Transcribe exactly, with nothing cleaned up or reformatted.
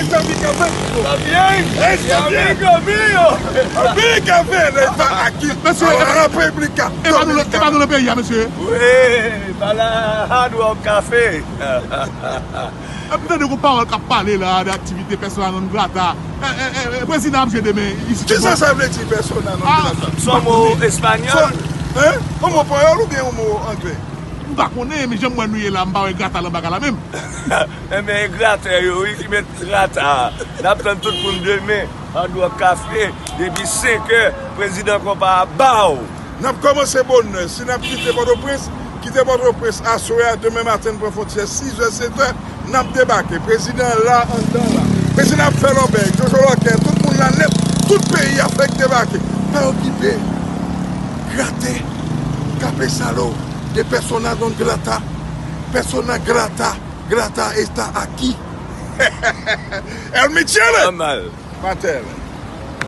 Amigo mío. Amigo mío. Amiga verde está aquí. Mesye, a la República Dominicana. E pa nou le peyi a, mesye. Wi, ba la Hard Rock Café. M tande yon pawòl k ap pale la de aktivite persona non grata. Prezidan ap jwe demen isit. Kisa sa vle di persona non grata? Se yon mo espanyòl? Yon mo panyòl oubyen yon mo angle? M pa konnen, men jan m wè nou ye la, m pa wè grata lan bagay la menm. Enben, e gratè yo, wi, ki met grata a. N ap tann tout moun demen, Hard Rock Café, depi senk è, prezidan konpa a, baw! N ap kòmanse bonè. Si n ap kite Pòtoprens, kite Pòtoprens aswè a, demen maten n pran fwontyè, sis è, sèt è, n ap debake. Prezidan la, anndan la. Prezidan ap fè lòbèy, Jojo Lòkè, tout moun la nèt, tout peyi a fèk debake. Pa okipe. Grate, kape salo, de persona non grata. Persona grata, grata está aquí. El Michele! Patel.